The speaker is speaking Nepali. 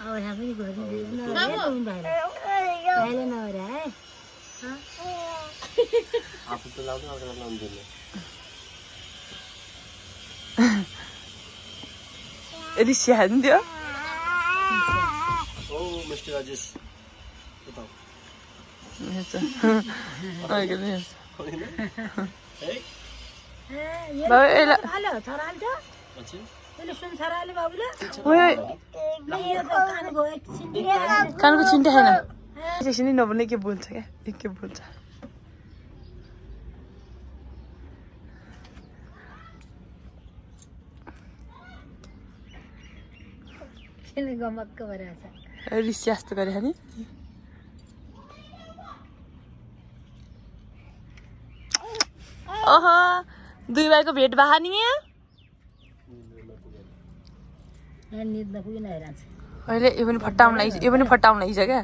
अब यहाँ पनि भाइले नभएर है आफू त लाउँदै अर्को लाउँदैन रिसिया हान्दियो ओ मिस्टर राजेश बताऊ कानको चिन्ता छैन एकछिन नभने के बोल्छ क्या के बोल्छ रिसिया जस्तो गरे नि ओहो दुई भाइको भेट भए नि अहिले यो पनि फटाउन आइज क्या